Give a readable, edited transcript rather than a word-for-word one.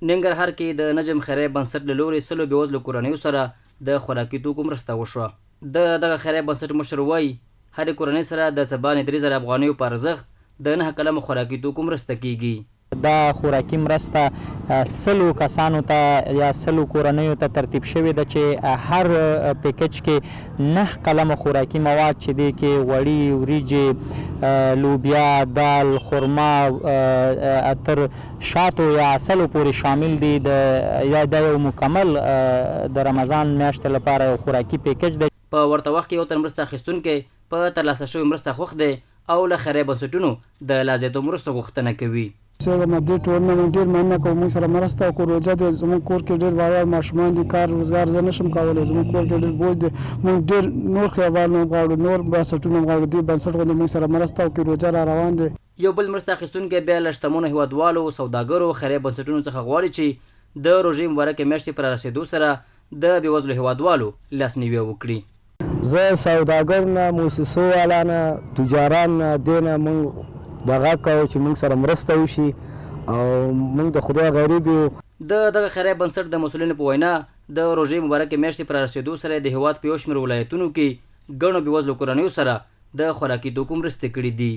ننګرهار کې د نجم خیریه بنسټ له لورې سلو بېوزلو کورنیو سره د خوراکي توکو مرسته وشوه. د دغه خیریه بنسټ مشر وايي، هرې کورنۍ سره د څه باندې 3000 افغانیو په ارزښت د نهه قلمو خوراکي توکو مرسته کېږي. دا خوراکي مرسته سلو کسانو ته یا سلو کورنیو ته ترتیب شوې ده چې هر پیکج کې نهه قلمه خوراکي مواد چې دې کې غوړي، وریجې، لوبیا، دال، خرما تر شاتو یا عسلو پورې شامل دي. د یا دا یو مکمل د رمضان میاشتې لپاره یو خوراکي پیکج دی. په ورته وخت کې یو تن مرسته اخیستونکی په ترلاسه شوې مرسته خوښ دی او له خیریه بنسټونو د لا زیاتو مرستو غوښتنه کوي. صاحب دې ټول نه موږ ډېر مننه کوو، موږ سره مرسته وکړو. روژه دی، زموږ کور کې ډېر واړه ماشومان دي، کار روزګار زه نشم کولی، زموږ کور کې ډېر بوج دی. موږ ډېر نور خیوالونه هم غواړو، نور بنسټونه هم غواړو، دې بنسټ غوندې موږ سره مرسته وکړي، روژه را روان دی. یو بل مرسته اخیستونکی بیا له شتمنو هېوادوالو، سوداګرو، خیریه بنسټونو څخه غواړي چې د روژې مبارکې میاشتې په رارسېدو سره د بېوزلو هېوادوالو لاسنیوی وکړي. زه سوداګر نه، موسسو والا نه، تجاران نه، دې نه مونږ دغه کوو چې مونږ سره مرسته وشي او مونږ د خدای غریب یو. د دغه خیریه بنسټ د مسؤلینو په وینا، د روژې مبارکې میاشتې په رارسېدو سره یې د هېواد په یو شمېر ولایتونو کې ګڼو بېوزلو کورنیو سره د خوراکي توکو مرستې کړې دي.